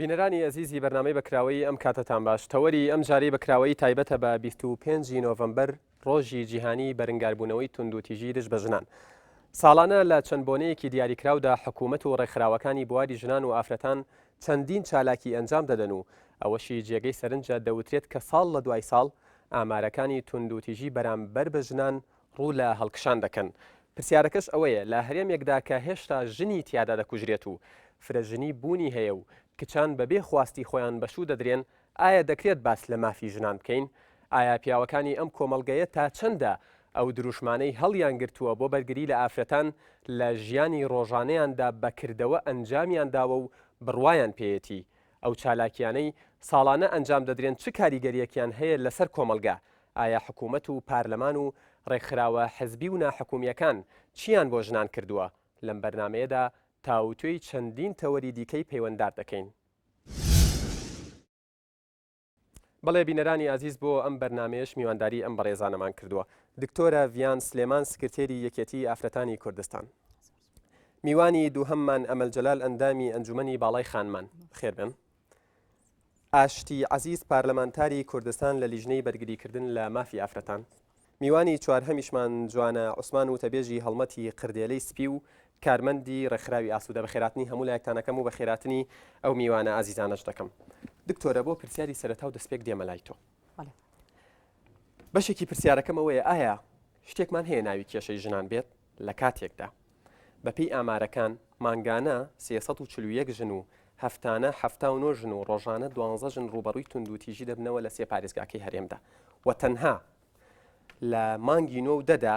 بینەرانی ئەزیزی بەرنامەی بەکراوەیی ئەم کاتەتان باش تەوەری ئەم جارەی بەکراوەیی تایبەتە بە 25 نۆڤەمبەر ڕۆژی جیهانی بەرنگاربوونەوەی توندوتیژی دژ بە ژنان. ساڵانە لە چەند بۆنەیەکی دیاریکراودا حکوومەت و ڕێکخراوەکانی بواری ژنان و ئافرەتان چەندین چالاکی ئەنجام دەدەن و ئەوەشی جێگەی سەرنجە دەوترێت کە ساڵ لە دوای ساڵ ئامارەکانی توندوتیژی بەرامبەر بە ژنان ڕوو لە هەڵکشان دەکەن. پرسیارەکەش ئەوەیە لە هەرێمێکدا کە هێشتا ژنی تیادا دەکوژرێت و فرەژنی بوونی هەیە و کچان بەبێ خواستی خۆیان بەشوو دەدرێن، ئایا دەکرێت باس لە مافی ژنان بکەین؟ ئایا پیاوەکانی ئەم کۆمەڵگەیە تا چەندە ئەو دروشمانەی هەڵیانگرتووە بۆ بەرگری لە ئافرەتان لە ژیانی ڕۆژانەیاندا بە کردەوە ئەنجامیان داوە و بڕوایان پێیەتی؟ ئەو چالاکیانەی ساڵانە ئەنجام دەدرێن چ کاریگەریەکیان هەیە لەسەر کۆمەڵگە؟ ئایا حکومەت و پارلەمان و ڕێکخراوە حزبی و ناحکومییەکان چیان بۆ ژنان کردووە؟ لەم بەرنامەیەدا تاووتوێی چەندین تەوەری دیکەی پەیوەنددار دەکەین. بەڵێ بینەرانی ئازیز بۆ ئەم بەرنامەیەش میوانداری ئەم بەڕێزانەمان کردووە. دکتۆرە ڤیان سلێمان سکرتێری یەکێتی ئافرەتانی کوردستان. میوانی دووهەممان ئەمەل جەلال ئەندامی ئەنجومەنی باڵای خانمان. بەخێربێن. ئاشتی عەزیز پارلەمانتاری کوردستان لە لیژنەی بەرگریکردن لە مافی ئافرەتان. میوانی چوارهەمیشمان جوانە عوسمان وتەبێژی هەڵمەتی قردێلەی سپی و کارمەندی ڕێکخراوی ئاسوودە بەخێراتنی هەموو لایەکتان ئەکەم و بەخێراتنی ئەو میوانە ئازیزانەش دەکەم. دکتۆرە بۆ پرسیاری سەرەتا و دەستپێک دێمە لای تۆ. بەشێکی پرسیارەکەم ئەوەیە ئایا شتێکمان هەیە ناوی کێشەی ژنان بێت لە کاتێکدا بەپێی ئامارەکان مانگانە 341 ژن و هەفتانە 79 ژن و ڕۆژانە 12 ژن ڕووبەڕووی توندوتیژی دەبنەوە لە سێ پارێزگاکەی هەرێمدا و تەنها لە مانگی نۆ و دەدا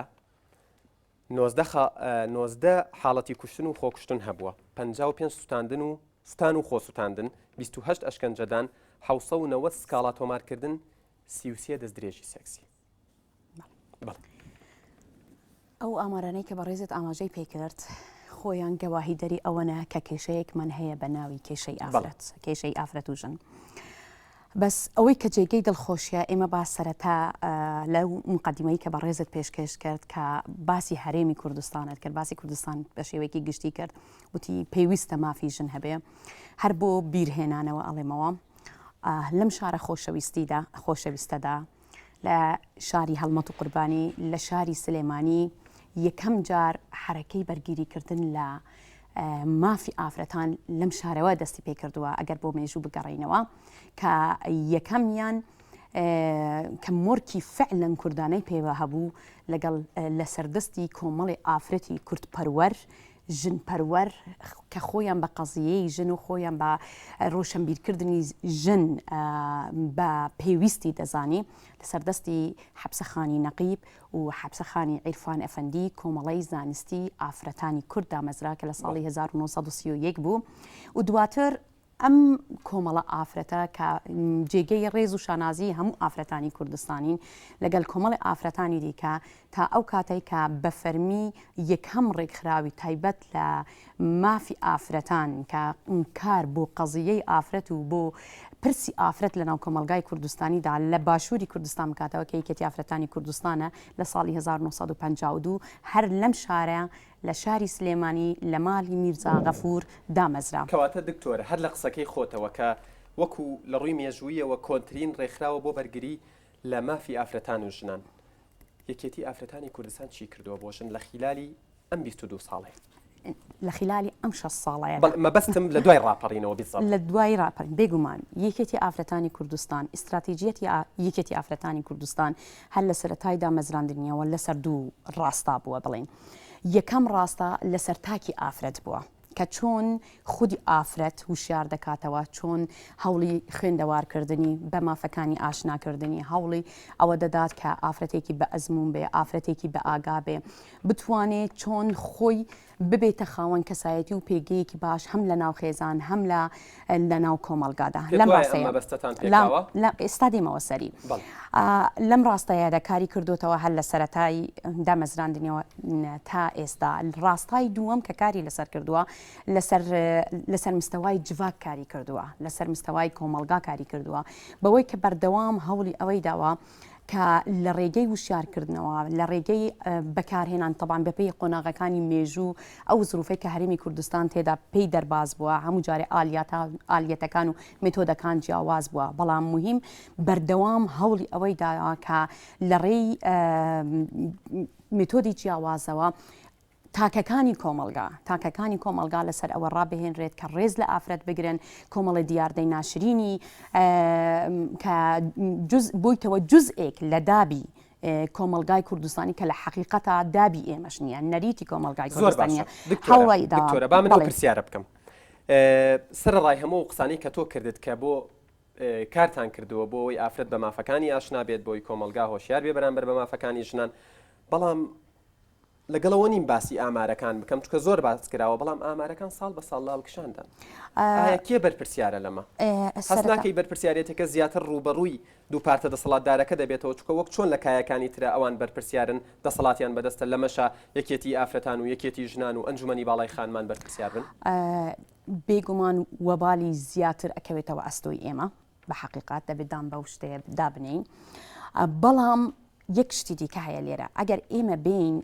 19 حاڵەتی کوشتن و خۆکوشتن هەبووە، 55 سوتاندن و سوتان و خۆسوتاندن، 28 ئەشکەنجەدان، 790 سکاڵا تۆمارکردن، 33 دەستدرێژی سێکسی. ئەو ئامارانەی کە بەڕێزت ئاماژەی پێکرد خۆیان گەواهیدەری ئەوەنە کە کێشەیەکمان هەیە بە ناوی کێشەی ئافرەت کێشەی ئافرەت و ژن. بەس ئەوەی کە جێگەی دڵخۆشیە ئێمە با سەرەتا لەو مقدمەی کە بەڕێزت پێشکێش کرد کە باسی هەرێمی کوردستانت کرد باسی کوردستان بە شێوەیەکی گشتی کرد وتی پێویستە مافی ژن هەبێ هەر بۆ بیرهێنانەوە ئەڵێمەوە لەم شارە خۆشەویستیدا خۆشەویستەدا لە شاری هەڵمەت و قوربانی لە شاری سلێمانی یەکەم جار حەرەکەی بەرگیریکردن لە مافی ئافرەتان لەم شارەوە دەستی پێکردووە ئەگەر بۆ مێژوو بگەڕینەوە کە یەکەمیان کە مۆرکی فعلەن کوردانەی پێوە هەبوو لەگەڵ لەسەردەستی کۆمەڵی ئافرەتی کوردپەروەر ژن پەروەر کە خۆیان بە قەزیەی ژن و خۆیان بە ڕۆشنبیرکردنی ژن بە پێویستی دەزانی لەسەر دەستی حەپسەخانی نەقیب و حەپسەخانی عیرفان ئەفەندی کۆمەڵەی زانستی ئافرەتانی کورد دامەزرا کە لە ساڵی 1931 بوو و دواتر ئەم کۆمەڵە ئافرەتە کە جێگەی ڕێز و شانازی هەموو ئافرەتانی کوردستانین لەگەل کۆمەڵی ئافرەتانی دیکە تا ئەو کاتەی کە بە فەرمی یەکەم ڕێکخراوی تایبەت لە مافی ئافرەتان کە کار بۆ قەزیەی ئافرەت و بۆ پرسی ئافرەت لە ناو کۆمەڵگای کوردستانیدا لە باشووری کوردستان بکاتەوە کە یەکێتی ئافرەتانی کوردستانە لە ساڵی 1952 هەر لەم شارە لە شاری سلێمانی لە مالی میرزا غەفور دامەزرا. کەواتە دکتۆر هەر لە قسەکەی خۆتەوە کە وەکو لە ڕووی مێژوویەوە کۆنترین ڕێکخراوە بۆ بەرگری لە مافی ئافرەتان و ژنان، یەکێتی ئافرەتانی کوردستان چی کردووە بۆ ژن لە خیلالی ئەم 22 ساڵەیە؟ لە خیلالی ئەم 6 ساڵەیە مەبەستم لە دوای ڕاپەڕینەوە بیزەبت. لە دوای ڕاپەڕین بێگومان یەکێتی ئافرەتانی کوردستان ئیستراتیجیەتی یەکێتی ئافرەتانی کوردستان هەر لە سەرەتای دامەزراندنیەوە لەسەر دوو ڕاستا بووە بڵێین یەکەم ڕاستە لەسەر تاکی ئافرەت بووە کە چۆن خودی ئافرەت وشیار دەکاتەوە چۆن هەوڵی خوێندەوارکردنی بە مافەکانی ئاشناکردنی هەوڵی ئەوە دەدات کە ئافرەتێکی بە ئەزموون بێ ئافرەتێکی بە ئاگا بێ بتوانێت چۆن خۆی ببێتە خاوەن کەسایەتی و پێگەیەکی باش هەم لە ناو خێزان هەم لە لە ناو کۆمەڵگادا لەم ڕاستەیە مەبەستتان پێکاوە؟ لە ئێستا دێمەوە سەری. لەم ڕاستەیەدا کاری کردوتەوە هەر لە سەرەتای دامەزراندنیەوە تا ئێستا ڕاستای دووەم کە کاری لەسەر کردووە لەسەر لەسەر مستەوای جڤاک کاری کردووە لەسەر مستەوای کۆمەڵگا کاری کردووە بەوەی کە بەردەوام هەوڵی ئەوەی داوە. کە لە ڕێگەی وشیارکردنەوە، لە ڕێگەی بەکارهێنان، تەبعەن بەپێی قۆناغەکانی مێژوو، ئەو زروفەی کە هەرێمی کوردستان تێدا پێی دەرباز بووە، هەموو جارێ ئالیەتەکان و مێتۆدەکان جیاواز بووە، بەڵام موهیم بەردەوام هەوڵی ئەوەی داوە کە لە ڕێی مێتۆدی جیاوازەوە تاکەکانی کۆمەڵگا، تاکەکانی کۆمەڵگا لەسەر ئەوە ڕابهێنرێت کە ڕێز لە ئافرەت بگرن، کۆمەڵێ دیاردەی ناشرینی کە جز بۆیتەوە جزئێک لە دابی کۆمەڵگای کوردستانی کە لە حەقیقەتا دابی ئێمەش نییە، نەریتی کۆمەڵگای زۆر کوردستان باشە نییە. دکتۆرە هەوڵی داوە. دکتۆرە با من ئەو بەڵێ. پرسیارە بکەم سەرەڕای هەموو ئەو قسانەی کە تۆ کردت کە بۆ کارتان کردووە بۆ ئەوەی ئافرەت بە مافەکانی ئاشنا بێت بۆی کۆمەڵگا هۆشیار بێ بەرامبەر بە مافەکانی ژنان بەڵام لەگەڵ ئەوە نیم باسی ئامارەکان بکەم چونکە زۆر باس کراوە بەڵام ئامارەکان ساڵ بە ساڵ لە هەڵکشاندان ئایا کێ بەرپرسیارە لەمە هەست ناکەی بەرپرسیارێتەکە زیاتر ڕووبەڕووی دوو پارتە دەسەڵاتدارەکە دەبێتەوە چونکە وەک چۆن لە کایەکانی ترە ئەوان بەرپرسیارن دەسەڵاتیان بەدەستە لەمەشا یەکێتی ئافرەتان و یەکێتی ژنان و ئەنجومەنی باڵای خانمان بەرپرسیار بن؟ بێگومان وەبالی زیاتر ئەکەوێتەوە ئەستۆی ئێمە بە حەقیقەت دەبێت دان بەو شتەیە دابنێین بەڵام یەک شتی دیکە هەیە لێرە ئەگەر ئێمە بین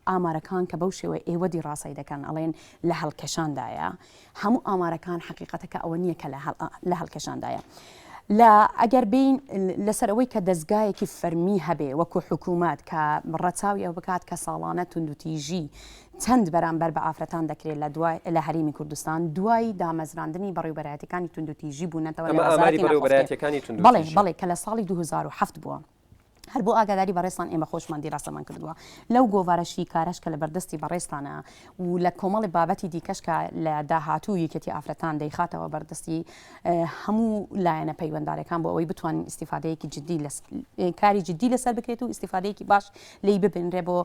ئامارەکان کە بەو شێوە ئێوە دیڕاسەی دەکەن ئەڵێن لە هەڵکەشاندایە هەموو ئامارەکان حەقیقەتەکە ئەوە نییە کە لە هەڵکەشاندایە. لە ئەگەر بین لەسەر ئەوەی کە دەستگایەکی فەرمی هەبێ وەکو حکوومەت کە ڕەچاوی ئەو بکات کە ساڵانە توندوتیژی چەند بەرامبەر بە ئافرەتان دەکرێت لە دوای لە هەرێمی کوردستان دوای دامەزراندنی بەڕێوبەرایەتەکانی توندوتیژی بوونەتەوە لە ئەمە ئاماری وەزارەتی ناوخۆ بەڕێوبەرایەتیەکانی بەڵێ توندوتیژی. بەڵێ کە لە ساڵی 2007 بووە. هەر بۆ ئاگاداری بەڕێزتان ئێمە خۆشمان دیراسەمان کردووە لەو گۆڤارە شیکارەش کە لە بەردەستی بەڕێزتانە و لە کۆمەڵی بابەتی دیکەش کە لە داهاتوو یەکێتی ئافرەتان دەیخاتەوە بەردەستی هەموو لایەنە پەیوەندارەکان بۆ ئەوەی بتوانین ئیسیفادەیەکی جدی لە کاری جدی لەسەر بکرێت و ئیسیفادەیەکی باش لی ببینرێ بۆ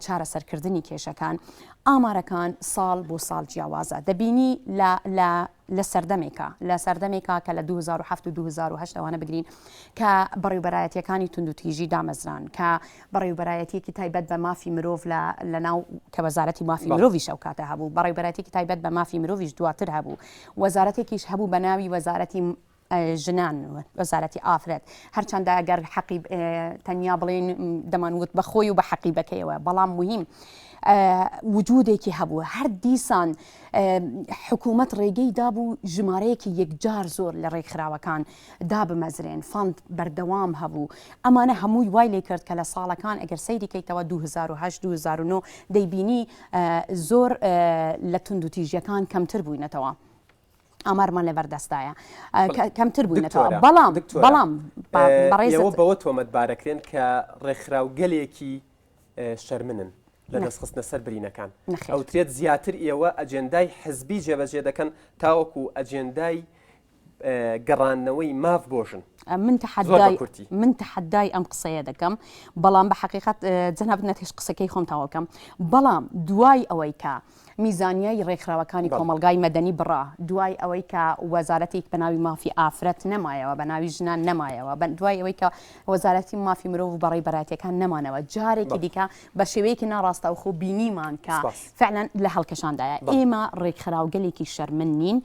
چارەسەرکردنی کێشەکان ئامارەکان ساڵ بۆ ساڵ جیاوازە دەبینی لە لە لە سەردەمێکا لە سەردەمێکا کە لە 2007 و 2008 ئەوانە بگرین کە بەڕێوبەرایەتیەکانی توندوتیژی دامەزران کە بەڕێوبەرایەتیەکی تایبەت بە مافی مرۆڤ لە لە ناو کە وەزارەتی مافی مرۆڤیش ئەو کاتە هەبوو بەڕێوبەرایەتیەکی تایبەت بە مافی مرۆڤیش دواتر هەبوو وەزارەتێکیش هەبوو بە ناوی وەزارەتی ژنان وەزارەتی ئافرەت هەرچەندە گەر حەقی تەنیا بڵێن دەمانوت بە خۆی و بە حەقیبەکەیەوە بەڵام مهم وجودێکی هەبوو هەر دیسان حکوومەت ڕێگەی دابوو ژمارەیەکی یەکجار زۆر لە ڕێکخراوەکان دابمەزرێن fund بەردەوام هەبوو ئەمانە هەمووی وای لێ کرد کە لە ساڵەکان ئەگەر سەیری کەیتەوە 2008 2009 دەیبینی زۆر لە توندوتیژیەکان کەمتر بووینەتەوە. ئامارمان لەبەر دەستایە کەمتر بووینەتەوە بەڵام بەڵام بەڕێوە بەوە تۆمەتبارەکرێن کە ڕێکخراوگەلێکی شەرمنن لە دەستخستنە سەر برینەکان ئەوترێت زیاتر ئێوە ئەجێندای حزبی جێبەجێ دەکەن تاوەکو ئەجێندای گەڕاندنەوەی ماف بۆ ژن. من تەحەدای من تەحەدای ئەم قسەیە دەکەم بەڵام بە حەقیقەت جەنابت نەتهێشت قسەکەی خۆم تەواو بکەم بەڵام دوای ئەوەی کە میزانیای ڕێکخراوەکانی کۆمەڵگای مەدەنی بڕا، دوای ئەوەی کە وەزارەتێک بە ناوی مافی ئافرەت نەمایەوە، بە ناوی ژنان نەمایەوە، دوای ئەوەی کە وەزارەتی مافی مرۆڤ و بەڕێوبەرایەتیەکان نەمانەوە، جارێکی دیکە بە شێوەیەکی ناڕاستەوخۆ بینیمان کە فعلا لە هەڵکشاندایە. ئێمە ڕێکخراوگەلێکی شەرمن نین.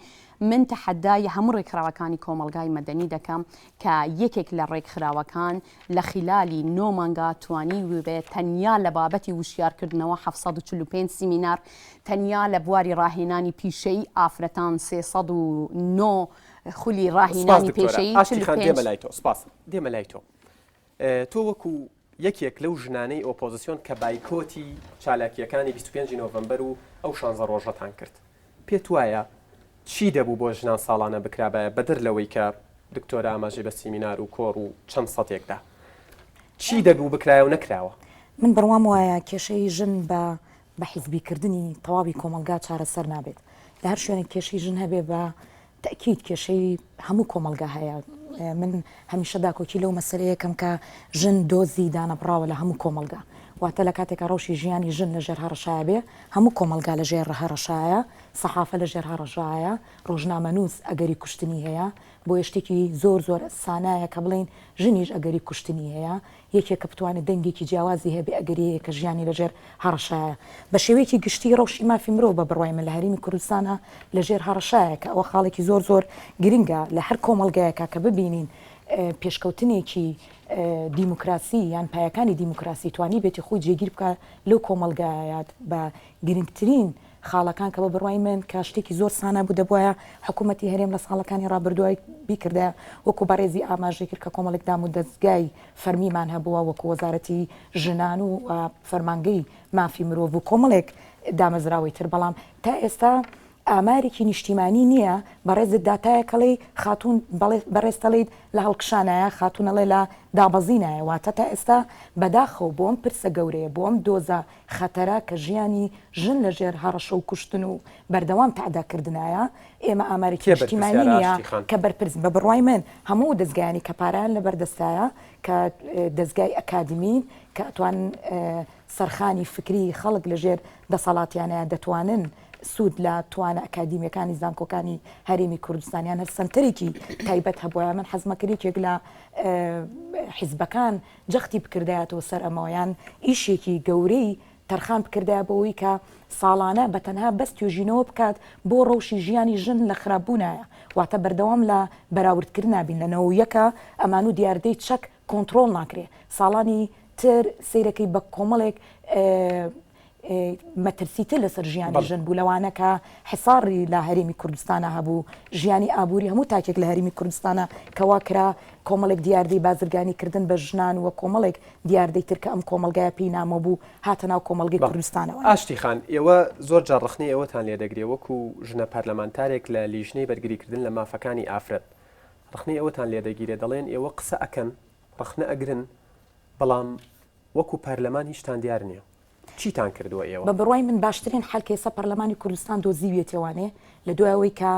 من تەحەدای هەموو ڕێکخراوەکانی کۆمەڵگای مەدەنی دەکەم کە یەکێک لە ڕێکخراوەکان لە خیلالی نۆ مانگا توانیوبێ تەنیا لە بابەتی وشیارکردنەوە 745 سیمینار، تەنیا لە بواری ڕاهێنانی پیشەیی ئافرەتان 309 خولی سپاس ڕاهینانی دکتۆرە پێشەیی ئاشتی خان 45 دێمە لای تۆ سپاس دێمە لای تۆ تۆ وەکو یەکێک لەو ژنانەی ئۆپۆزسیۆن کە بایکۆتی چالاکییەکانی 25 نۆڤەمبەر و ئەو شانزە ڕۆژەتان کرد پێت وایە چی دەبوو بۆ ژنان ساڵانە بکرابایە بەدەر لەوەی کە دکتۆرە ئاماژەی بە سیمینار و کۆڕ و چەند سەتێک دا؟ چی دەبوو بکرایە و نەکراوە؟ من بڕوام وایە کێشەی ژن بە بە حیزبی کردنی تەواوی کۆمەڵگا چارەسەر نابێت. لە هەر شوێنێک کێشەی ژن هەبێ بە تەئکید کێشەی هەموو کۆمەڵگا هەیە. من هەمیشە داکۆکی لەو مەسەلەیە کەم کە ژن دۆزی دانەبڕاوە لە هەموو کۆمەڵگا. واتە لە کاتێکا ڕەوشی ژیانی ژن لە ژێر هەڕەشایە بێ، هەموو کۆمەڵگا لە ژێر هەڕەشایە، سەحافە لە ژێر هەڕەشایە، ڕۆژنامەنووس ئەگەری کوشتنی هەیە، بۆیە شتێکی زۆر زۆر سانایە کە بڵێین ژنیش ئەگەری کوشتنی هەیە، یەکێک کە بتوانێت دەنگێکی جیاوازی هەبێ ئەگەری هەیە کە ژیانی لە ژێر هەڕەشایە. بە شێوەیەکی گشتی ڕەوشی مافی مرۆڤ بە بڕوای من لە هەرێمی کوردستانا لە ژێر هەڕەشایە کە ئەوە خاڵێکی زۆر زۆر گرنگە لە هەر کۆمەڵگایەکا کە ببینین. پێشکەوتنێکی دیموکراسی یان پایەکانی دیموکراسی توانیبێتی خۆی جێگیر بکات لەو کۆمەڵگایە بە گرنگترین خاڵەکان کە بە بڕوای من کە شتێکی زۆر سانا بوو دەبوایە حکوومەتی هەرێم لە ساڵەکانی ڕابردووای بیکردایە وەکو بەڕێزی ئاماژەی کرد کە کۆمەڵێک دام و دەزگای فەرمیمان هەبووە وەکو وەزارەتی ژنان و فەرمانگەی مافی مرۆڤ و کۆمەڵێک دامەزراوەی تر بەڵام تا ئێستا ئامارێکی نیشتیمانی نییە بەڕێزت داتایەک ئەڵێی خاتوون بەڕێزت ئەڵێیت لە هەڵکشانایە خاتوون ئەڵێ لە دابەزینایە واتە تا ئێستا بەداخەوە بۆ ئەم پرسە گەورەیە بۆ ئەم دۆزە خەتەرە کە ژیانی ژن لە ژێر هەڕەشە و کوشتن و بەردەوام تەعدا کردنایە ئێمە ئامارێکی کێ نیشتیمانی بەرپرسیارە نییە ئاشتی خان؟ کە بەرپرس بە بڕوای من هەموو دەزگایانی کە پارەیان لەبەر دەستایە کە دەزگای ئەکادیمین کە ئەتوانن سەرخانی فکری خەڵک لە ژێر دەسەڵاتیانایە دەتوانن سوود لە توانا ئەکادیمیەکانی زانکۆکانی هەرێمی کوردستان یان هەر سەنتەرێکی تایبەت هەبوایە من حەزمەکرد یەکێک لە حیزبەکان جەختی بکردایەتەوە سەر ئەمەوە یان ئیشێکی گەورەی تەرخان بکردایە بۆ ئەوەی کە ساڵانە بە تەنها بەس توێژینەوە بکات بۆ ڕەوشی ژیانی ژن لە خراپبوونایە واتە بەردەوام لە بەراوردکردنا بین لە نەوەیەکە ئەمان و دیاردەی چەک کۆنتڕۆڵ ناکرێ ساڵانی تر سەیرەکەی بە کۆمەڵێک مەترسی تر لەسەر ژیانی ژن بوو لەوانە کە حساڕی لە هەرێمی کوردستانە هەبوو ژیانی ئابووری هەموو تاکێک لە هەرێمی کوردستانە کەوا کرا کۆمەڵێک دیاردەی بازرگانی کردن بە ژنان و کۆمەڵێک دیاردەی تر کە ئەم کۆمەڵگایە پێی نامۆ بوو هاتە ناو کۆمەڵگەی کوردستانەوە. ئاشتی خان، ئێوە زۆر جار ڕەخنەی ئەوەتان لێ دەگرێ وەکو ژنە پەرلەمانتارێک لە لیژنەی بەرگریکردن لە مافەکانی ئافرەت ڕەخنەی ئەوەتان لێ دەگیرێ دەڵێن ئێوە قسە ئەکەن ڕەخنە ئەگرن بەڵام وەکو پەرلەمان هیچتان دیار نیە چیتان کردووە ئێوە؟ بە بڕوای من باشترین حەل کە ئێستا پەرلەمانی کوردستان دۆزیویەتیەوانێ لە دوای ئەوەی کە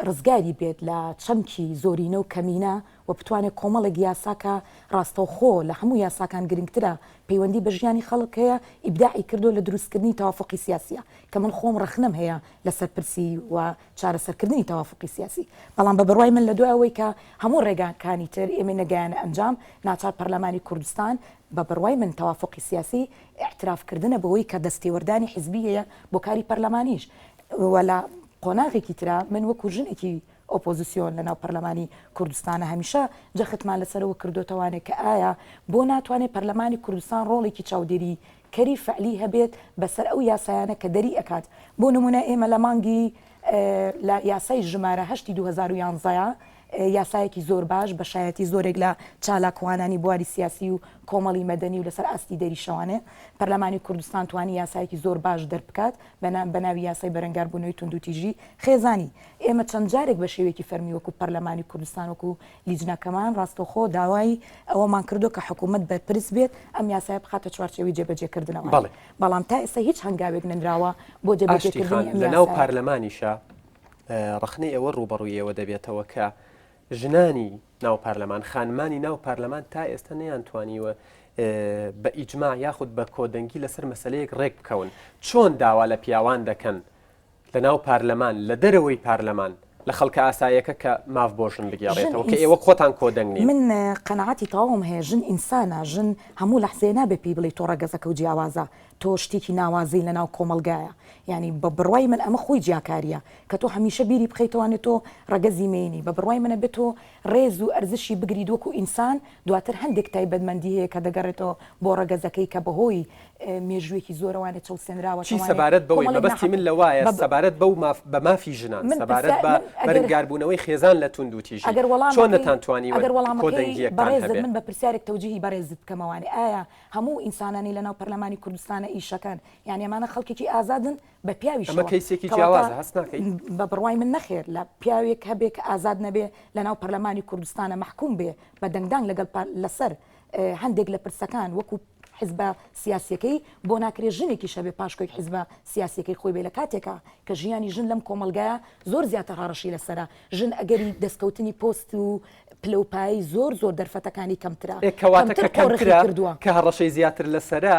ڕزگاری بێت لە چەمکی زۆرینە و کەمینە و بتوانێت کۆمەڵێک یاسا کە ڕاستەوخۆ لە هەموو یاساکان گرنگترە پەیوەندی بە ژیانی خەڵک هەیە ئیبداعی کردووە لە دروستکردنی تەوافوقی سیاسیە کە من خۆم ڕەخنەم هەیە لەسەر پرسی و چارەسەرکردنی تەوافوقی سیاسی، بەڵام بە بڕوای من لە دوای ئەوەی کە هەموو ڕێگاکانی تر ئێمەی نەگەیانە ئەنجام، ناچار پەرلەمانی کوردستان بە بڕوای من تەوافوقی سیاسی ئیعتراف کردنە بەوەی کە دەستێوەردانی حیزبی هەیە بۆ کاری پەرلەمانیش و لە قۆناغێکی ترا من وەکو ژنێکی ئۆپۆزیسیۆن لە ناو پەرلەمانی کوردستانە هەمیشە جەختمان لەسەرەوە کردۆتەوانێ کە ئایا بۆ ناتوانێ پەرلەمانی کوردستان ڕۆڵێکی چاودێری کەری فعلی هەبێت بەسەر ئەو یاسایانە کە دەری ئەکات بۆ نمونە ئێمە لە مانگی لە یاسای ژمارە هەشتی 2011 یاسایەکی زۆر باش بە شایەتی زۆرێک لە چالاکوانانی بواری سیاسی و کۆمەڵی مەدەنی و لەسەر ئاستی دەریشەوانێ پەرلەمانی کوردستان توانی یاسایەکی زۆر باش دەربکات بە ناوی یاسای بەرەنگاربوونەوەی توندوتیژی خێزانی ئێمە چەند جارێک بە شێوەیەکی فەرمی وەکو پەرلەمانی کوردستان وەکو لیجنەکەمان ڕاستەوخۆ داوای ئەوەمان کردووە کە حکوومەت بەرپرس بێت ئەم یاسایە بخاتە چوارچێوەی جێبەجێکردنەوە. بەڵێ. بەڵام تا ئێستا هیچ هەنگاوێک نەنراوە بۆ ئاشتی جێبەجێکردنی خان، ئەم لە ناو یاسایە. پارلەمانیشا ڕەخنەی ئەوە ڕووبەڕووی ئێوە دەبێتەوە کە ژنانی ناو پارلەمان، خانمانی ناو پارلەمان تا ئێستا نەیانتوانیوە بە ئیجماع یاخود بە کۆدەنگی لەسەر مەسەلەیەک ڕێک بکەون. چۆن داوا لە پیاوان دەکەن لە ناو پارلەمان، لە دەرەوەی پارلەمان، لە خەڵکە ئاساییەکە کە ماف بۆ ژن ژن بگێڕێتەوە کە ئینس ئێوە خۆتان کۆدەنگ نین. من قەناعەتی تەواوم هەیە ژن ئینسانە، ژن هەموو لەحزەیە نابێ پێی بڵێی تۆ ڕەگەزەکەو جیاوازە، تۆ شتێکی ناوازەی لە ناو کۆمەڵگایە، یانی بە بڕوای من ئەمە خۆی جیاکارییە کە تۆ هەمیشە بیری بخەیتەوانێ تۆ ڕەگەزی مێینی، بە بڕوای من ئەبێ تۆ ڕێز و ئەرزشی بگریت وەکو ئینسان، دواتر هەندێک تایبەتمەندی هەیە کە دەگەڕێتەوە بۆ ڕەگەزەکەی کە بەهۆی مێژوویەکی زۆرەوانێ چەوسێنراوە چی تەوانێ سەبارەت بەوەی کۆمەڵێک مەبەستی من ناحەقی لەوایە بە سەبارەت بەو ماف بە مافی ژنان من سەبارەت پرسیار بە من ئەگەر بەرنگاربوونەوەی خێزان لە توندوتیژی ئەگەر چۆن وەڵامەکەی نەتانتوانیوە ئەگەر وەڵامەکەی کۆدەنگییەکتان بەڕێزت هەبێ؟ من بە پرسیارێک تەوجیهی بەڕێزت بکەمەوانێ ئایا هەموو ئینسانانی لەناو پەرلەمانی کوردستانە ئیشەکەن یانی ئەمانە خەڵکێکی ئازادن بە ئەمە پیاویشەوە کەیسێکی کەواتە جیاوازە هەست ناکەی؟ بە بڕوای من نەخێر لە پیاوێک هەبێ کە ئازاد نەبێ لەناو پەرلەمانی کوردستانە مەحکوم بێ بە دەنگدان لەگەڵ لەسەر هەندێک لە پرسەکان وەکو حزبە سیاسیەکەی بۆ ناکرێ ژنێکیش هەبێ پاشکۆی حزبە سیاسیەکەی خۆی بێ لە کاتێکا کە ژیانی ژن لەم کۆمەڵگایە زۆر زیاتر هەڕەشەی لەسەرە ژن ئەگەری دەستکەوتنی پۆست و پلە و پایەی زۆر زۆر دەرفەتەکانی کەمترە ئێ کەواتە کەمتر کە قۆرخی کەمترە کردووە. کە هەڕەشەی زیاتر لەسەرە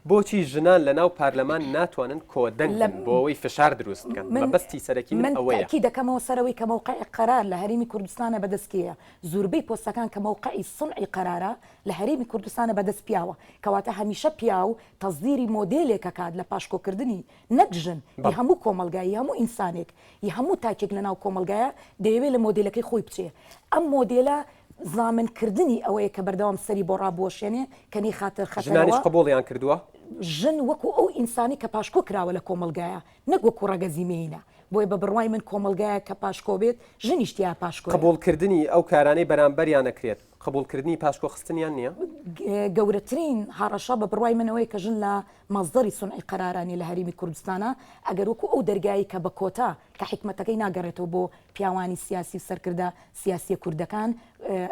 بۆچی ژنان لە ناو پارلەمان ناتوانن کۆدەنگ لە بن بۆ ئەوەی فشار دروست بکەن؟ من مەبەستی سەرەکی من من ئەوەیە. تەئکید دەکەمەوە سەر ئەوەی کە مەوقعی قەرار لە هەرێمی کوردستانە بەدەست کێیە؟ زوربەی پۆستەکان کە مەوقعی سونعی قەرارە لە هەرێمی کوردستانە بەدەست پیاوە کەواتە هەمیشە پیاو تەسدیری مۆدێلێک ئەکات لە پاشکۆکردنی نەک ژن ی بەڵێ. هەموو کۆمەڵگا ی هەموو ئینسانێک ی هەموو تاکێک لەناو کۆمەڵگایە دەیەوێ لە مۆدێلەکەی خۆی بچێ ئەم مۆدێلە. زامن کردنی ئەوەیە کە بەردەوام سەری بۆ ڕابوەشێنێ کە نەیخاتە ژنانیش خەتەرەوە. قبوڵیان کردووە؟ ژن وەکو ئەو ئینسانەی کە پاشکۆ کراوە لە کۆمەڵگایە نەک وەکو ڕەگەزی مێینە، بۆیە بە بڕوای من کۆمەڵگایەک کە پاشکۆ بێت ژنیش تیا پاشکۆیە. قبوڵکردنی ئەو کارانەی بەرامبەریان ئەکرێت قبوڵکردنی پاشکۆ خستنیان نییە؟ گەورەترین هەڕەشە بە بڕوای من ئەوەیە کە ژن لە مەسدەری سونعی قەرارا نیە لە هەرێمی کوردستانا، ئەگەر وەکو ئەو دەرگایەی کە بە کۆتا کە حیکمەتەکەی ناگەڕێتەوە بۆ پیاوانی سیاسی و سەرکردە سیاسیە کوردەکان،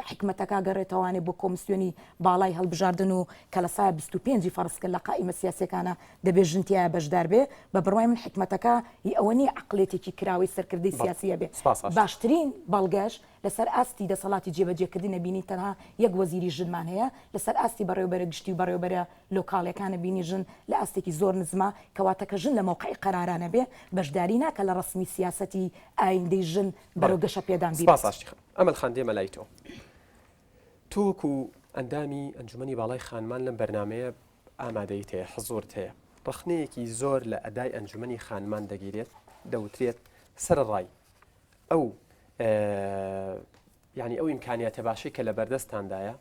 حیکمەتەکە گەڕێتەوانێ بۆ کۆمسیۆنی باڵای هەڵبژاردن و کە لە سایە 25 ی فەرز کرد لە قائیمە سیاسیەکانا دەبێ ژن تیایا بەشدار بێ، بە بڕوای من حیکمەتەکە هی ئەوە نیە عەقڵیەتێکی کراوەی سەرکردەی سیاسی هەبێ، باشترین بەڵگەش لەسەر ئاستی دەسەڵاتی جێبەجێکردن ئەبینین تەنها یەک وەزیری ژنمان هەیە، لەسەر ئاستی بەڕێوەبەرە گشتی و بەڕێوەبەرە لۆکاڵیەکان ئەبینی ژن لە ئاستێکی زۆر نزمە، کەواتە کە ژن لە مەوقعی قەرارا نەبێ بەشداری ناکا لە ڕەسمی سیاسەتی ئایندەی ژن بەرەو بەڵێ گەشەپێدان سپاس بیبات. ئاشتی خان. ئەمەل خان دێمە لای تۆ. تۆ وەکو ئەندامی ئەنجومەنی باڵای خانمان لەم بەرنامەیە ئامادەیت هەیە، حزوورت هەیە. ڕەخنەیەکی زۆر لە ئەدای ئەنجومەنی خانمان دەگیرێت، دەوترێت سەرەڕای ئەو یانی ئەو ئیمکانیاتە باشەی کە لە بەردەستتاندایە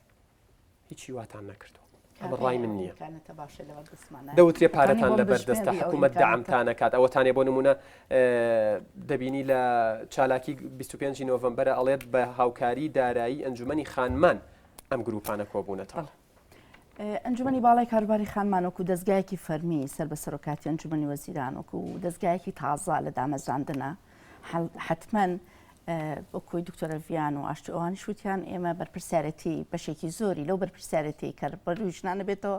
هیچی واتان نەکردووە. ئەمە ڕای من نییە. دەوترێ پارەتان لە بەردەستە حکوومەت دەعمتانەکات ئەوەتانێ بۆ نمونە دەبینی لە چالاکی 25 نۆڤمبەرە ئەڵێت بە هاوکاری دارایی ئەنجومەنی خانمان ئەم گروپانە کۆبوونەتەوە. ئەنجومەنی باڵای کاروباری خانمان وەکو دەزگایەکی فەرمی سەر بە سەرۆکاتی ئەنجومەنی وەزیران وەکو دەزگایەکی تازە لە دامەزراندنە حتمما وەکوی دکتۆرە ڤیان و ئاشتی ئەوانیش وتیان ئێمە بەرپرسیارەتی بەشێکی زۆری لەو بەرپرسیارەتی کە بەروی ژنانە بێتەوە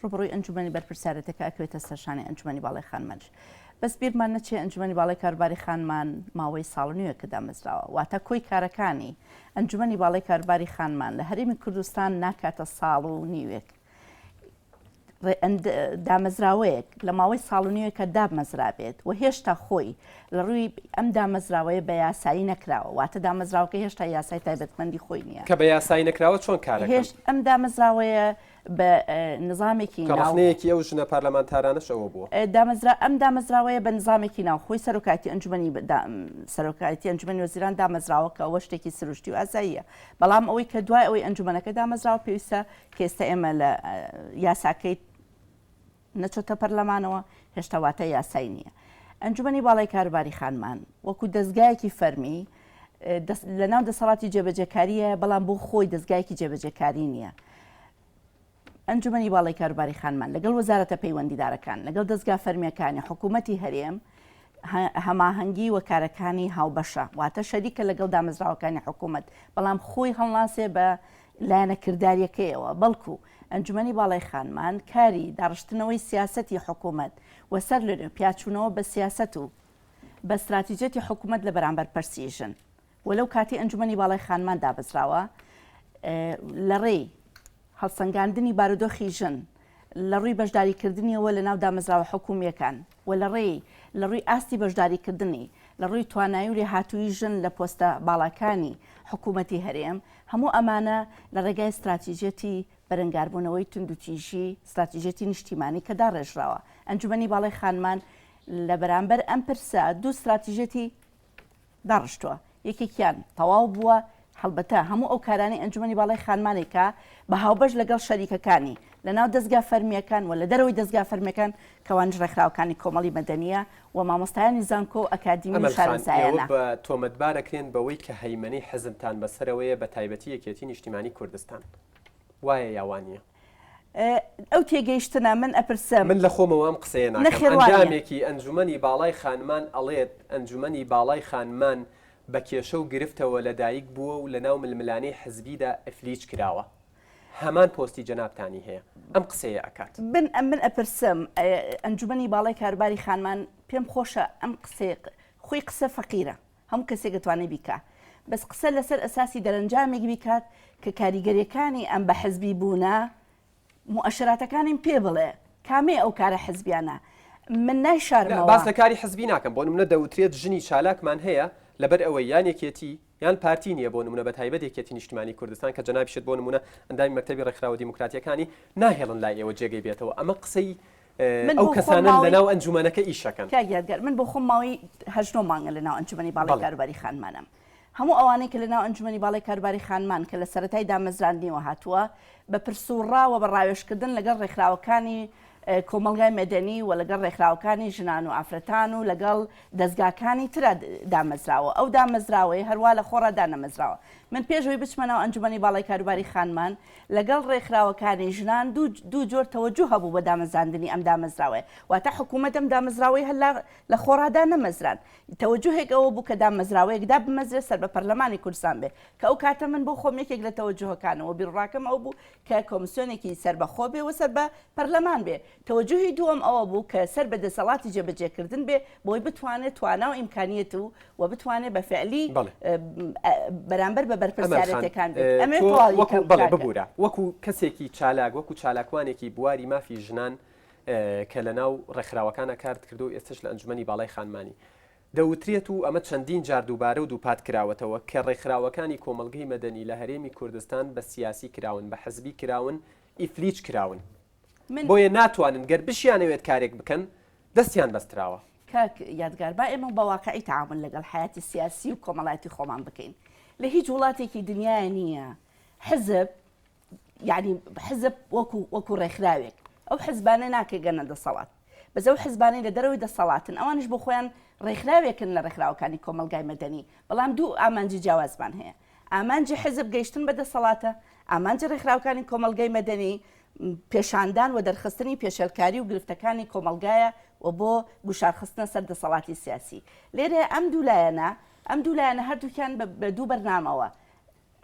ڕوبڕوی ئەنجومەنی بەرپرسیارەتەکە ئەکەوێتە سەرشانی ئەنجومەنی باڵای خانمانش بەس بیرمان نەچێ ئەنجومەنی باڵای کاروباری خانمان ماوەی ساڵ نوێ کە دامەزراوە واتە کۆی کارەکانی ئەنجومەنی باڵای کاروباری خانمان لە هەرێمی کوردستان ناکاتە ساڵ و نیوێک. دامەزراوەیەک لە ماوەی ساڵ و نیوێکە دامەزرابێت و هێشتا خۆی لە ڕووی ئەم دامەزراوەیە بە یاسایی نەکراوە واتە دامەزراوەکە هێشتا یاسای تایبەتمەندی خۆی نییە کە بە یاسایی نەکراوە چۆن کارەکەن؟ هێشت ئەم دامەزراوەیە بە نظامێکی کە ڕەخنەیەکی ئەو ژنە پەرلەمانتارانەش ئەوە بووە. دامەزرا ئەم دامەزراوەیە بە نظامێکی ناوخۆی سەرۆکایەتی ئەنجومەنی سەرۆکایەتی ئەنجومەنی وەزیران دامەزراوە کە ئەوە شتێکی سروشتی و ئاساییە بەڵام ئەوەی کە دوای ئەوەی ئەنجومەنەکە دامەزراوە پێویستە کە ئێستا ئێمە لە یاساکەی نەچۆتە پەرلەمانەوە هێشتا واتە یاسای نییە. ئەنجومەنی باڵای کاروباری خانمان وەکو دەزگایەکی فەرمی لەناو دەسەڵاتی جێبەجێکاریە بەڵام بۆ خۆی دەزگایەکی جێبەجێکاری نییە. ئەنجومەنی باڵای کاروباری خانمان لەگەڵ وەزارەتە پەیوەندیدارەکان لەگەڵ دەزگا فەرمیەکانی حکوومەتی هەرێم هەماهەنگی و کارەکانی هاوبەشە واتە شەریکە لەگەڵ دامەزراوەکانی حکوومەت بەڵام خۆی هەڵناسێ بە لایەنە کرداریەکەیەوە بەڵکو ئەنجومەنی باڵای خانمان کاری داڕشتنەوەی سیاسەتی حکوومەت و سەر لەنوێ پیاچوونەوە بە سیاسەت و بە ستراتیجیەتی حکوومەت لە بەرامبەر پرسی ژن و لەو کاتی ئەنجومەنی باڵای خانمان دابەزراوە لە ڕێی هەڵسەنگاندنی بارودۆخی ژن لە ڕووی بەشداریکردنیەوە لە ناو دامەزراوە حکومییەکان و لە ڕێی لە ڕووی ئاستی بەشداریکردنی لە ڕووی توانایی و لێهاتوویی ژن لە پۆستە باڵاکانی حکوومەتی هەرێم، هەموو ئەمانە لە ڕێگای ستراتیژیەتی بەرەنگاربوونەوەی توندوتیژی، ستراتیژیەتی نیشتیمانی کە داڕێژراوە. ئەنجومەنی باڵای خانمان لە بەرامبەر ئەم پرسە دوو ستراتیژیەتی داڕشتووە، یەکێکیان تەواو بووە، هەڵبەتە هەموو ئەو کارانەی ئەنجومەنی باڵای خانمانی کە بە هاوبەش لەگەڵ شەریکەکانی لەناو دەزگا فەرمییەکان و لە دەرەوەی دەزگا فەرمییەکان کەوانیش ڕێکخراوەکانی کۆمەڵی مەدەنییە و مامۆستایانی زانکۆ و ئەکادیمی و ئەمەل خان، ئێوە شارەزایانە. بە تۆمەتبار ئەکرێن بەوەی کە هەیمەنەی حزبتان بەسەرەوەیە بە تایبەتی یەکێتی نیشتیمانی کوردستان. وایە یا وانیە؟ ئەو تێگەیشتنە من ئەپرسم. من لە خۆمەوە ئەم قسەیە ناکەم. نەخێر وانیە. ئەندامێکی ئەنجومەنی باڵای خانمان ئەڵێت ئەنجومەنی باڵای خانمان بە کێشە و گرفتەوە لەدایک بووە و لەناو ململانێی حزبیدا ئیفلیج کراوە. هەمان پۆستی جەنابتانی هەیە. ئەم قسەیە ئەکات. من من ئەپرسم ئەنجومەنی باڵای کاروباری خانمان پێم خۆشە ئەم قسەیە خۆی قسە فەقیرە هەموو کەسێک ئەتوانێت بیکا بەس قسە لەسەر ئەساسی دەرەنجامێک بیکات کە کاریگەریەکانی ئەم بە حزبی بوونە موئەشەراتەکانیم پێ بڵێ کامەیە ئەو کارە حزبیانە من نایشارمەوە. باس لە کاری حزبی ناکەم بۆ نمونە دەوترێت ژنی چالاکمان هەیە لەبەر ئەوەی یان یەکێتی یان پارتی نییە بۆ نمونە بە تایبەت یەکێتی نیشتمانی کوردستان کە جەنابیشت بۆ نمونە ئەندامی مەکتەبی ڕێکخراوە دیموکراتیەکانی ناهێڵن لای ئێوە جێگەی بێتەوە ئەمە قسەی من ئەو بۆ خۆم کەسانەن ماوەی لەناو ئەنجومەنەکە ئیشەکەن. کاک یادگار من بۆ خۆم ماوەی هەشت نۆ مانگە لەناو ئەنجومەنی باڵای بەڵێ. کاروباری خانمانم. هەموو ئەوانەی کە لە ناو ئەنجومەنی باڵای کاروباری خانمان کە لە سەرەتای دامەزراندنیەوە هاتووە بە پرس و ڕا و بە ڕاوێژکردن لەگەڵ ڕێکخراوەکانی کۆمەڵگای مەدەنی و لەگەڵ ڕێکخراوەکانی ژنان و ئافرەتان و لەگەڵ دەزگاکانی ترا دامەزراوە. ئەو دامەزراوەیە هەروا لە خۆڕا دانەمەزراوە. من پێش ئەوەی بچمە ناو ئەنجومەنی باڵای کاروباری خانمان لەگەڵ ڕێکخراوەکانی ژنان دوو دوو جۆر تەوەجوه هەبوو بە دامەزراندنی ئەم دامەزراوەیە. واتە حکوومەت ئەم دامەزراوەی هەر لە خۆڕا دانەمەزراند. تەوەجوهێک ئەوە بوو کە دامەزراوەیەک دابمەزرێ سەر بە پەرلەمانی کوردستان بێ کە ئەو کاتە من بۆ خۆم یەکێک لە تەوەجوهەکانم و بیروڕاکەم ئەو بوو کە کۆمسیۆنێکی سەربەخۆ بێ و سەر بە پەرلەمان بێ. تەوەجوهی دووەم ئەوە بوو کە سەر بە دەسەڵاتی جێبەجێکردن بێ بۆی بتوانێ توانا و ئیمکانیەت و و بتوانێ بە فعلی بەڵێ. بەرامبەر بە ئەمەل خان بەرپرسیارێتیەکان بێت. ئەمەوێ تۆ تەواوی وەکو کەم بەڵێ کاکە. ببورە وەکو کەسێکی چالاک وەکو چالاکوانێکی بواری مافی ژنان کە لە ناو ڕێکخراوەکانا کارت کردووە و ئێستەش لە ئەنجومەنی باڵای خانمانی. دەوترێت و ئەمە چەندین جار دووبارە و دووپات کراوەتەوە کە ڕێکخراوەکانی کۆمەڵگەی مەدەنی لە هەرێمی کوردستان بە سیاسی کراون، بە حزبی کراون، ئیفلیج کراون. من. بۆیە ناتوانن گەر بشیانەوێت کارێک بکەن دەستیان بەستراوە. کاک یادگار با ئێمە بە واقعی تەعامول لەگەڵ حەیاتی سیاسی و کۆمەڵایەتی خۆمان بکەین. لە هیچ وڵاتێکی دنیایا نییە حزب یعنی حزب وەکو وەکو ڕێکخراوێک ئەو حزبانە ناکەگەنە دەسەڵات بەس ئەو حزبانەی لە دەرەوەی دەسەڵاتن ئەوانیش بۆ خۆیان ڕێکخراوێکن لە ڕێکخراوەکانی کۆمەڵگای مەدەنی بەڵام دوو ئامانجی جیاوازمان هەیە ئامانجی حزب گەیشتن بە دەسەڵاتە ئامانجی ڕێکخراوەکانی کۆمەڵگای مەدەنی پێشاندان و دەرخستنی پێشێلکاری و گرفتەکانی کۆمەڵگایە و بۆ گوشارخستنە سەر دەسەڵاتی سیاسی لێرە ئەم دوو لایەنە ئەم دوو لایەنە هەردووکیان بە دوو بەرنامەوە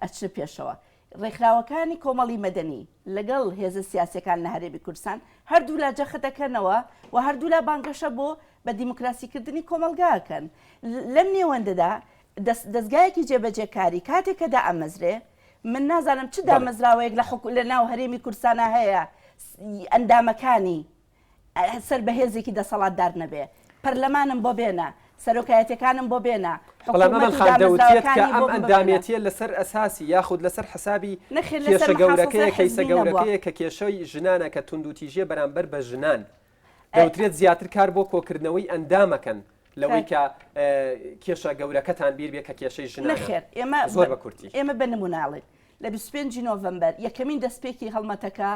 ئەچنە پێشەوە. ڕێکخراوەکانی کۆمەڵی مەدەنی لەگەڵ هێزە سیاسیەکان لە هەرێمی کوردستان هەردوولا جەخت دەکەنەوە و هەردوولا بانگەشە بۆ بە دیموکراسی کردنی کۆمەڵگا ئەکەن. لەم نێوەندەدا دەزگایەکی جێبەجێکاری کاتێک کە دائەمەزرێ من نازانم چ دامەزراوەیەک لە لە ناو هەرێمی کوردستانا هەیە ئەندامەکانی سەر بە هێزێکی دەسەڵاتدار نەبێ. پەرلەمانم بۆ بێنە، سەرۆکایەتیەکانم بۆ بێنە، بەڵام حکوومەت ئەمەل و خان دەوترێت کە دامەزراوەکانی ئەم بۆ ببەنە. ئەندامێتیە لەسەر ئەساسی یاخود لەسەر حەسابی نەخێر لەسەر کێشە محافزەی گەورەکەیە کەیسە حزبی نەبووە. گەورەکەیە کە کێشەی ژنانە کە توندوتیژیە بەرامبەر بە ژنان. دەوترێت زیاتر کار بۆ کۆکردنەوەی ئەندامەکەن لەوەی کاک. کە کێشە گەورەکەتان بیر بێ کە کێشەی ژنانە. نەخێر ئێمە زۆر بە کورتی. ئێمە بە نموونە ئەڵێین لە 25 ی نۆڤەمبەر یەکەمین دەستپێکی هەڵمەتەکە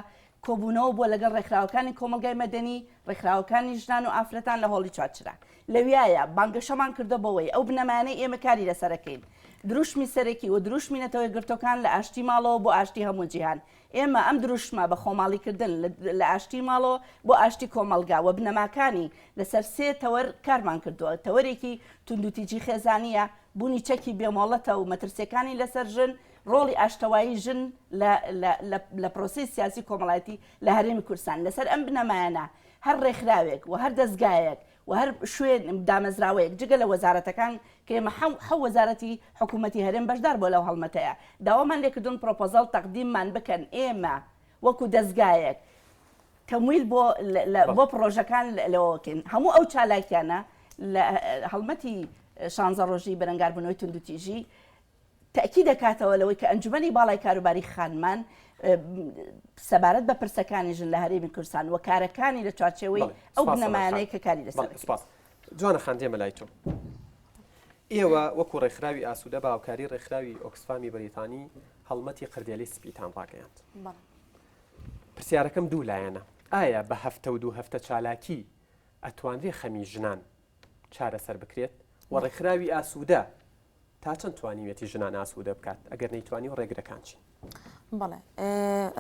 کۆبوونەوە بووە لەگەڵ ڕێکخراوەکانی کۆمەڵگای مەدەنی، ڕێکخراوەکانی ژنان و ئافرەتان لە هۆڵی چوارچرا. لەویایە بانگەشەمان کردووە بەوەی ئەو بنەمایانەی ئێمە کاری لەسەر ئەکەین، دروشمی سەرەکی و دروشمی نەتەوە یەکگرتووەکان لە ئاشتی ماڵەوە بۆ ئاشتی هەموو جیهان. ئێمە ئەم دروشمە بە خۆماڵیکردن لە ئاشتی ماڵەوە بۆ ئاشتی کۆمەڵگا و بنەماکانی لەسەر سێ تەوەر کارمان کردووە، تەوەرێکی توندوتیژی خێزانییە، بوونی چەکی بێ مۆڵەتە و مەترسییەکانی لەسەر ژن، ڕۆڵی ئاشتەوایی ژن لە لە لە لە پرۆسەی سیاسی کۆمەڵایەتی لە هەرێمی کوردستان لەسەر ئەم بنەمایانە هەر ڕێکخراوێک و هەر دەزگایەک و هەر شوێن دامەزراوەیەک جگە لە وەزارەتەکان کە ئێمە حەو حەو وەزارەتی حکوومەتی هەرێم بەشدار بووە لەو هەڵمەتەیە داوامان لێکردوون پرۆپۆزەڵ تەقدیممان بکەن ئێمە وەکو دەزگایەک تەمویل بۆ لە بۆ پڕۆژەکان لەوەکەین هەموو ئەو چالاکیانە لە هەڵمەتی شانزە ڕۆژی بەرەنگاربوونەوەی توندوتیژی تەئکید دەکاتەوە لەوەی کە ئەنجومەنی باڵای کاروباری خانمان سەبارەت بە پرسەکانی ژن لە هەرێمی کوردستان و کارەکانی لە چوارچێوەی ئەو بنەمایانەی کە کاری لەسەر سپاس جوانە خان دێمە لای تۆ ئێوە وەکو ڕێکخراوی ئاسوودە بە هاوکاری ڕێکخراوی ئۆکسفامی بەریتانی هەڵمەتی قردێلی سپیتان ڕاگەیاند پرسیارەکەم دوو لایەنە ئایا بە هەفتە و دوو هەفتە چالاکی ئەتوانرێ خەمی ژنان چارەسەر بکرێت و ڕێکخراوی ئاسوودە تا چەند توانیویەتی ژنان ئاسوودە بکات، ئەگەر نەیتوانیوە ڕێگرەکان چین؟ بەڵێ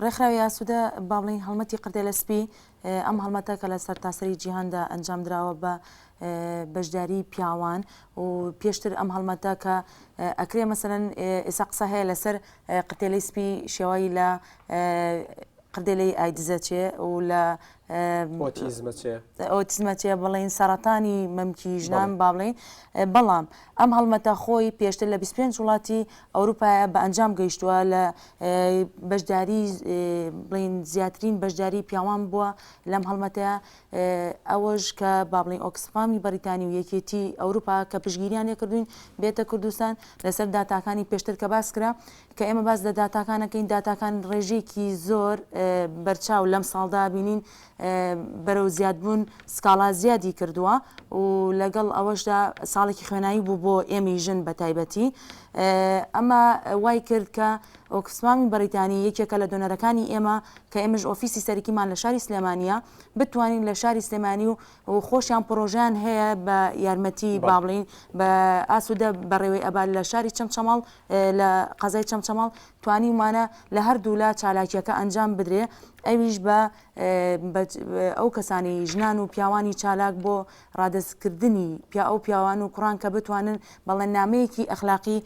ڕێکخراوی ئاسوودە با بڵێین هەڵمەتی قردێلە سپی ئەم هەڵمەتە کە لە سەرتاسەری جیهاندا ئەنجام دراوە بە بەشداری پیاوان و پێشتر ئەم هەڵمەتە کە ئەکرێ مەسەلەن ئێستا قسە هەیە لەسەر قرتێلەی سپی شێوایی لە قردێلەی ئایدزە چێ و لە ئۆتیزمە چێ ئۆتیزمە چێ بڵێین سەرەتانی مەمکی ژنان با بڵێین بەڵام ئەم هەڵمەتە خۆی پێشتر لە 25 وڵاتی ئەوروپایە بە ئەنجام گەیشتووە لە بەشداری بڵین زیاترین بەشداری پیاوان بووە لەم هەڵمەتەیە ئەوەش کە با بڵین ئۆکسفامی بەریتانی و یەکێتی ئەوروپا کە پشگیریان لێکردوین بێتە کوردستان لەسەر داتاکانی پێشتر کە باس کرا کە ئێمە باس لە داتاکان ئەکەین، داتاکان ڕێژەیەکی زۆر بەرچاو لەم ساڵدا بینین. بەرەو زیادبوون سکاڵا زیادی کردووە و لەگەڵ ئەوەشدا ساڵێکی خوێنایی بوو بۆ ئێمەی ژن بە تایبەتی ئەمە وای کرد کە ئۆکسفامی بەریتانی یەکێکە لە دۆنەرەکانی ئێمە کە ئێمەش ئۆفیسی سەرەکیمان لە شاری سلێمانیە بتوانین لە شاری سلێمانی و و خۆشیان پڕۆژەیان هەیە بە یارمەتی با بڵێین بە ئاسوودە بەڕێوەی ئەبات لە شاری چەمچەماڵ لە قەزای چەمچەماڵ توانیومانە لە هەردوولا چالاکیەکە ئەنجام بدرێ ئەویش بە ئەو کەسانی ژنان و پیاوانی چالاک بۆ ڕادەستکردنی پیا ئەو پیاوان و کوڕان کە بتوانن بەڵێننامەیەکی ئەخلاقی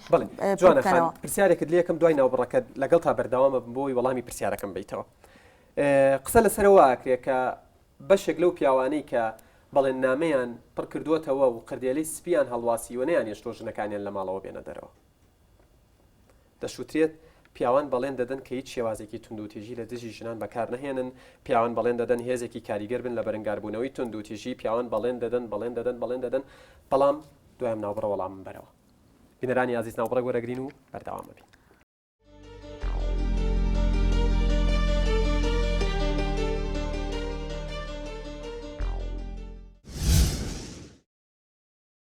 جوانە خان پرسیارێکت لێکم دوای ناوبڕەکەت لەگەڵ تا بەردەوامە بم بۆی وەڵامی پرسیارەکەم بیتەوە قسە لەسەرەوە ئەکرێ کە بەشێک لەو پیاوانەی کە بەڵێننامەیان پڕکردووەتەوە و قردێلەی سپییان هەڵواسیوە نەیانهێشتووە ژنەکانیان لە ماڵەوە بێنە دەرەوە. دەشوترێت پیاوان بەڵێن دەدەن کە هیچ شێوازێکی توندوتیژی لە دژی ژنان بەکار نەهێنن، پیاوان بەڵێن دەدەن هێزێکی کاریگەر بن لە بەرەنگاربوونەوەی توندوتیژی، پیاوان بەڵێن دەدەن، بەڵێن دەدەن، بەڵێن دەدەن، بەڵام دوای ئەم ناوبڕە وەڵامم بەرەوە. بینەرانی ئازیز ناوبڕێک وەرەگرین و بەردەوام ئەبین.